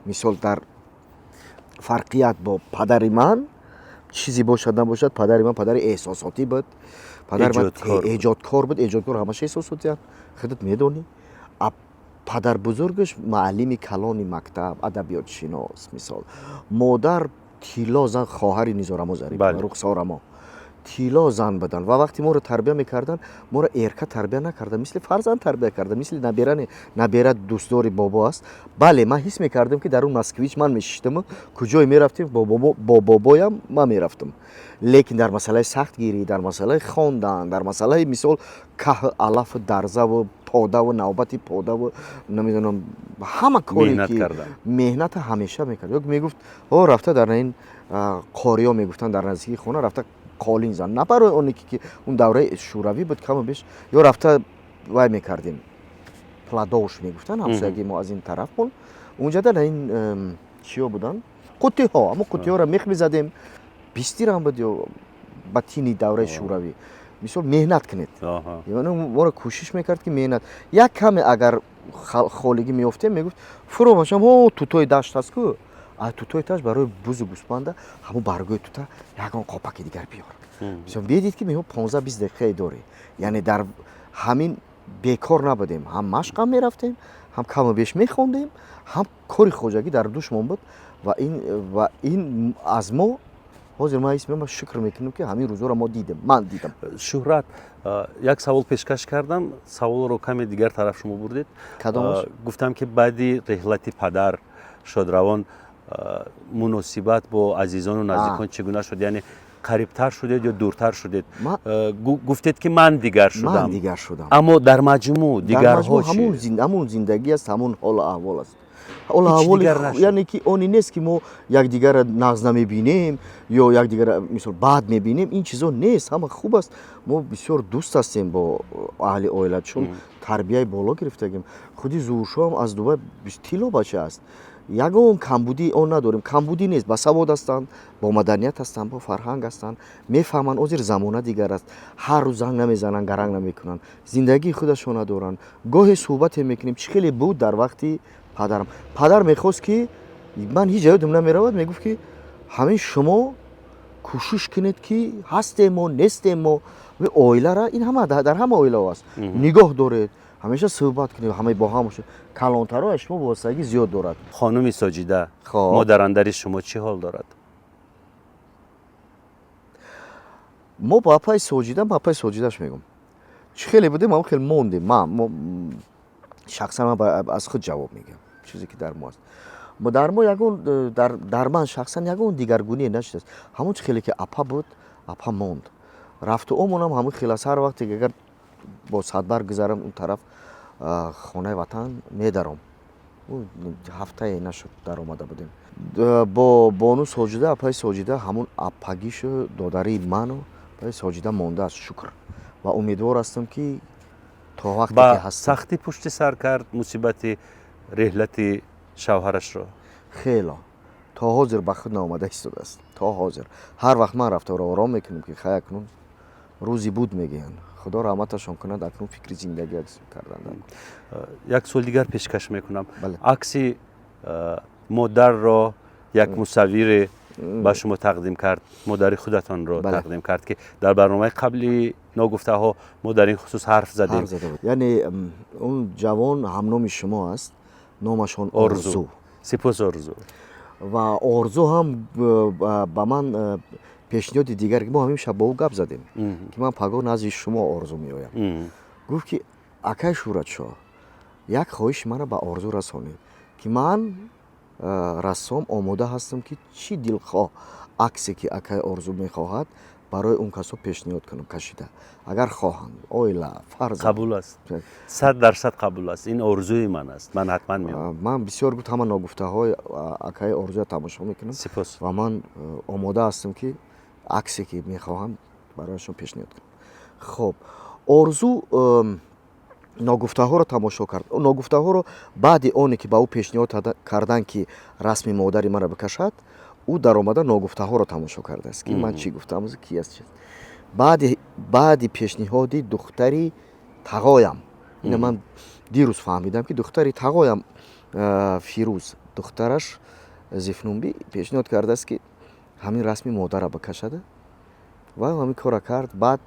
Мисол, дар фарқият бо падари ман чизе бошад набошад, падари ман падари эҳсосотӣ буд, падари ман эҷодкор буд. Эҷодкор ҳамаша эҳсосотиянд, худат медонӣ. Падарбузургаш муаллими калони мактаб, адабиётшинос. Мисол, модар тилло зан, хоҳари Низорамо Зарипова, Рухсорамо, тилло зан буданд. Ва вақте моро тарбия мекарданд, моро эрка тарбия накарданд, мисли фарзанд тарбия карданд, мисли набера. Набера дӯстдори бобо аст. Бале, ман ҳис мекардам, ки дар он Москвич ман мешиштаму куҷое мерафтем, бо бобоям ман мерафтам. Лекин дар масъалаи сахтгирӣ, дар масъалаи хондан, дар масъалаи, мисол, каҳ, алафу дарзаву подаву навбати подаву намедонам, ҳама коре ки меҳната ҳамеша мекард. Ё мегуфт, о, рафта дар ин қориё мегуфтанд, дар наздикии хона рафта қолин зан, на барои оне ки он давраи Шӯравӣ буд, каму беш, ё рафта вай мекардем, пладош мегуфтанд ҳамсоягии мо аз ин тараф бун, унҷада дар ин чиё буданд, қуттиҳо, ҳамон қуттиҳоро мех мезадем, 20 дирам буд ё ба тини давраи Шӯравӣ. Мисол, меҳнат кунед, моро кӯшиш мекард, ки меҳнат. Як каме агар холигӣ меёфтем, мегуфт, фуро бошам, о, тутои дашт аст ку, а тутои дашт барои бузу гӯспанда, ҳамон баргои тута ягон қопаки дигар биёр. Медид, ки меҳо 15-20 дақиқае дорӣ. Яъне дар ҳамин бекор набудем, ҳам машқам мерафтем, ҳам каму беш мехондем, ҳам кори хоҷагӣ дар душмон буд. Ва ин аз мо ҳозир ман ҳис мекунам, шукр мекунам, ки ҳамин рӯзҳоро мо дидем, ман дидам. Шӯҳрат, як савол пешкаш кардам, саволро каме дигар тараф шумо бурдед. Кадомаш? Гуфтам, ки баъди реҳлати падар шодравон муносибат бо азизону наздикон чӣ гуна шуд, яъне қарибтар шудед ё дуртар шудед? Гуфтед, ки ман дигар шудам. Ман дигар шудам. Аммо дар маҷмӯъ дигарҳо чӣ? Ҳамун зиндагӣ аст, ҳамун ҳолу аҳвол аст. Ҳолу аҳвол, яъне ки оне нест, ки мо якдигарро нағз намебинем ё якдигарро, мисол, бад мебинем. Ин чизо нест, ҳама хуб аст. Мо бисёр дӯст ҳастем бо аҳли оила, чун тарбияи боло гирифтагим. Худи Зуҳуршоҳам аз Дубай тилло бача аст, ягон камбудии он надорем, камбудӣ нест. Басавод ҳастанд, бо маданият ҳастанд, бо фарҳанг ҳастанд, мефаҳманд, ҳозир замона дигар аст. Ҳар рӯз занг намезананд, гаранг намекунанд, зиндагии худашона доранд. Гоҳе суҳбате мекунем, чӣ хеле буд дар вақти падарам. Падар мехост, ки ман ҳеҷ ёдам намеравад, мегуфт, ки ҳамин шумо кӯшиш кунед, ки ҳастем мо, нестем мо, оилара, ин ҳама дар ҳама оилаҳо аст, нигоҳ доред, ҳамеша суҳбат кунед, ҳама бо ҳам бошед. Калонтаро аз шумо вобастагӣ зиёд дорад. Хонуми Соҷида, модарандари шумо чӣ ҳол дорад? Мо ба апаи Соҷида, ба апаи Соҷидаш мегӯм, чӣ хеле будем, ҳамон хеле мондем. Ман шахсан ман аз худ ҷавоб мегӯям, чизе ки дар мо аст. Дар мо ягон, дар ман шахсан ягон дигаргуние нашудааст. Ҳамон чӣ хеле ки апа буд, апа монд. Рафту омонам ҳамон хел аст. Ҳар вақте ки агар бо садбар гузарам, он тараф хонаи ватан медаром. Ҳафтае нашуд, даромада будем бо бону Соҷида. Апаи Соҷида ҳамон апагишу додарии ману апаи Соҷида мондааст, шукр. Ва умедвор ҳастам, ки то вақте ки ҳастам. Сахтӣ пушти сар кард мусибати реҳлати шавҳарашро? Хело, то ҳозир ба худ наомада истодааст. То ҳозир ҳар вақт ман рафторо ором мекунем, ки хай, акнун рӯзи буд мегӯянд, худо раҳматашон кунад, акнун фикри зиндагӣ кардан. Як суол дигар пешкаш мекунам. Акси модарро як мусаввире ба шумо тақдим кард, модари худатонро тақдим кард, ки дар барномаи қабли ногуфтаҳо мо дар ин хусус ҳарф задем. Яъне он ҷавон ҳамноми шумо аст, номашон Орзу. Сипос, Орзу. Ва Орзу ҳам ба ман пешниҳоди дигар, мо ҳамин шаб бо ӯ гап задем, ки ман пагоҳ назди шумо Орзу меоям. Гуфт, ки акай Шӯҳратшоҳ, як хоҳиши маро ба Орзу расонед, ки ман рассом омода ҳастам, ки чӣ дилхоҳ аксе ки акай Орзу мехоҳад, барои он касо пешниҳод кунам кашида, агар хоҳанд, оила, фарзанд. Қабул аст, 100% қабул аст. Ин орзуи ман аст, ман ҳатман меоям. Ман бисёр гуфт, ҳама ногуфтаҳои акаи Орзуя тамошо мекунам. Сипос. Ва ман омода ҳастам, ки аксе ки мехоҳам, барояшон пешниҳод кунам. Хоб, Орзу ногуфтаҳоро тамошо кард. Ногуфтаҳоро баъди оне ки ба ӯ пешниҳод карданд, ки расми модари маро бикашад, ӯ даромада ногуфтаҳоро тамошо кардааст, ки ман чӣ гуфтам, ки аст. Баъди пешниҳоди духтари тағоям, ина ман дирӯз фаҳмидам, ки духтари тағоям Фирӯз, духтараш Зифнумбӣ пешниҳод кардааст, ки ҳамин расми модарро бикашада, ва ҳамин корро кард. Баъд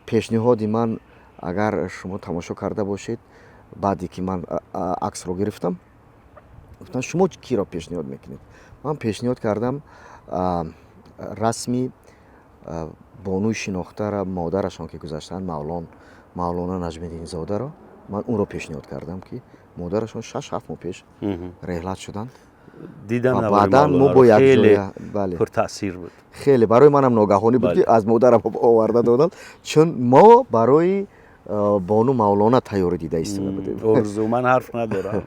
пешниҳоди ман, агар шумо тамошо карда бошед, баъде ки ман аксро гирифтам, гуфтанд, шумо киро пешниҳод мекунед? Ман пешниҳод кардам расми бонуи шинохтара, модарашон ки гузаштанд, Мавлона Наҷмиддинзодаро. Ман ӯро пешниҳод кардам, ки модарашон 6-7 моҳ пеш реҳлат шуданд. Дидам. Баъдан мо бо якҷоя пуртаъсир буд. Хеле барои манам ногаҳонӣ буд, ки аз модарам оварда доданд, чун мо барои бону Мавлона тайёрӣ дида истода будем. Орзу, ман ҳарф надорам.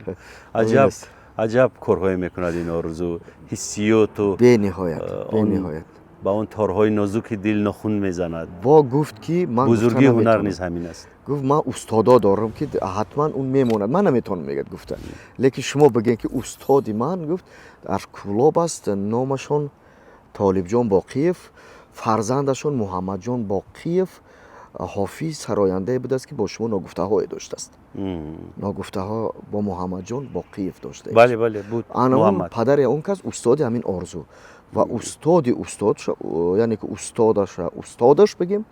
Аҷаб, аҷаб корҳое мекунад ин Орзу, ҳиссиёту бениҳоят, бениҳоят. Ба он торҳои нозуки дил нохун мезанад. Бо гуфт, ки ман бузургии ҳунар низ ҳамин аст. Гуфт, ман устодо дорам, ки ҳатман он мемонад, ман наметавонам, мегӯяд, гуфта, лекин шумо бигӯед, ки устоди ман, гуфт, дар Кӯлоб аст, номашон Толибҷон Боқиев, фарзандашон Муҳаммадҷон Боқиев. Ҳофиз сарояндае будааст, ки бо шумо ногуфтаҳое доштааст. Ногуфтаҳо бо Муҳаммадҷон Боқиев дошта. Бале, бале, буд. Ана падари он кас устоди ҳамин Орзу ва устоди устод, яъне ки устодаша устодаш бигем,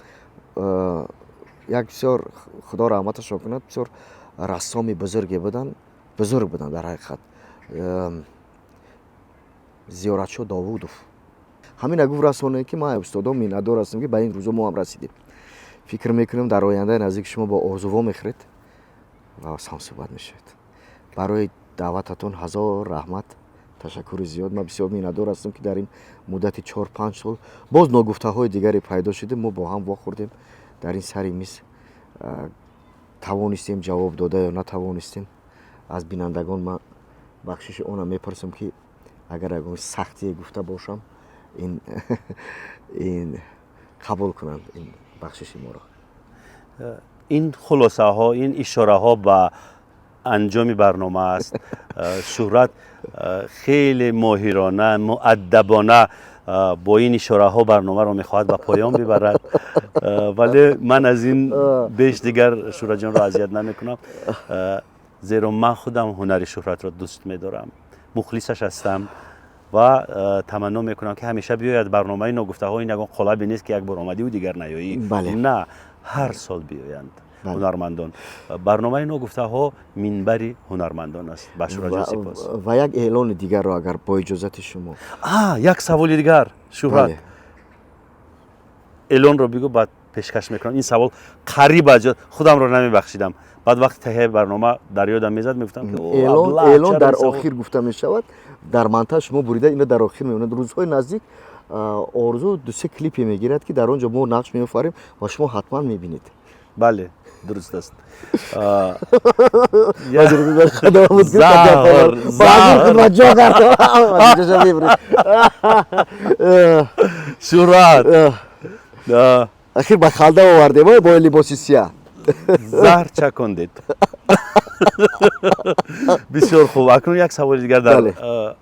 як бисёр, Худо раҳматашон кунад, бисёр рассоми бузурге буданд, бузург буданд дар ҳақиқат, Зиёратшо Довудов. Ҳамина гуфт расонае, ки ман устодон миннатдор ҳастам, ки ба ин рӯзо мо ҳам расидем. Фикр мекунем, дар ояндаи наздик шумо бо Орзу вомехӯред ва ҳамсӯҳбат мешавед. Барои даъвататон ҳазор раҳмат, ташаккури зиёд. Ман бисёр миннатдор ҳастам, ки дар ин муддати 4-5 сол боз ногуфтаҳои дигаре пайдо шудем, мо бо ҳам вохӯрдем дар ин сари миз, тавонистем ҷавоб дода ё натавонистем. Аз бинандагон ман бахшиши онам мепурсам, ки агар ягон сахтие гуфта бошам, ин қабул кунанд ин бахшиши моро. Ин хулосаҳо, ин ишораҳо ба анҷоми барнома аст. Шӯҳрат хеле моҳирона, муаддабона бо ин ишораҳо барномаро мехоҳад ба поён бибарад, вале ман аз ин беш дигар Шӯҳратҷонро азият намекунам, зеро ман худам ҳунари Шӯҳратро дӯст медорам, мухлисаш ҳастам ва таманно мекунам, ки ҳамеша биёяд. Барномаи Ногуфтаҳо ин ягон қолабе нест, ки як бор омадиву дигар наёӣ. На, ҳар сол биёянд ҳунармандон. Барномаи Ногуфтаҳо минбари ҳунармандон аст. Ба Шӯҳратҷон сипос. Ва як эълони дигарро, агар бо иҷозати шумо. Як саволи дигар, Шӯҳрат. Эълонро бигӯ, баъд пешкаш мекунам. Ин савол қариб аз ёд, худамро намебахшидам. Баъд вақти таҳияи барнома дар ёдам мезад, мегуфтам, ки эълон дар охир гуфта мешавад. Дар монтаж шумо бурида ино дар охир мемонад. Рӯзҳои наздик Орзу дусе клипе мегирад, ки дар он ҷо мо нақш меофарем ва шумо ҳатман мебинед. Бале, дуруст аст. Заҳр. Шӯҳрат. Ахир ба халда овардем бо либоси сияҳ. Заҳр чакондед. Бисёр хуб. Акнун як саволи дигар. Дар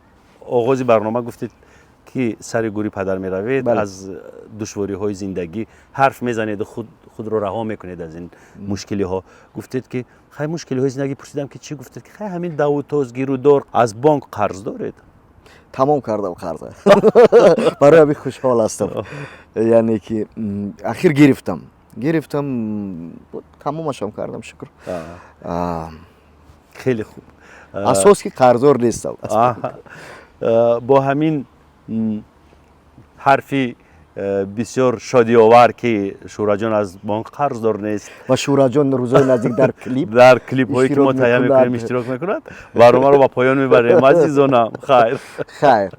оғози барнома гуфтед, ки сари гӯри падар меравед, аз душвориҳои зиндагӣ ҳарф мезанеду худро раҳо мекунед аз ин мушкилиҳо. Гуфтед, ки хай, мушкилиҳои зиндагӣ, пурсидам, ки чӣ? Гуфтед, ки хай, ҳамин даву тоз, гирудор. Аз бонк қарз доред? Тамом кардам қарза, барои ҳамин хушҳол ҳастам. Яъне ки ахир гирифтам, тамомашам кардам, шукр. Хеле хуб. Асос, ки қарздор нестам. Бо ҳамин ҳарфи бисёр шодиовар, ки Шӯҳратҷон аз бонк қарздор нест. Ва Шӯҳратҷон рӯзҳои наздик дар клип дар клипҳое, ки мо таҳия мекунем, иштирок мекунад, барномаро ба поён мебарем. Азизонам, хайр. Хайр.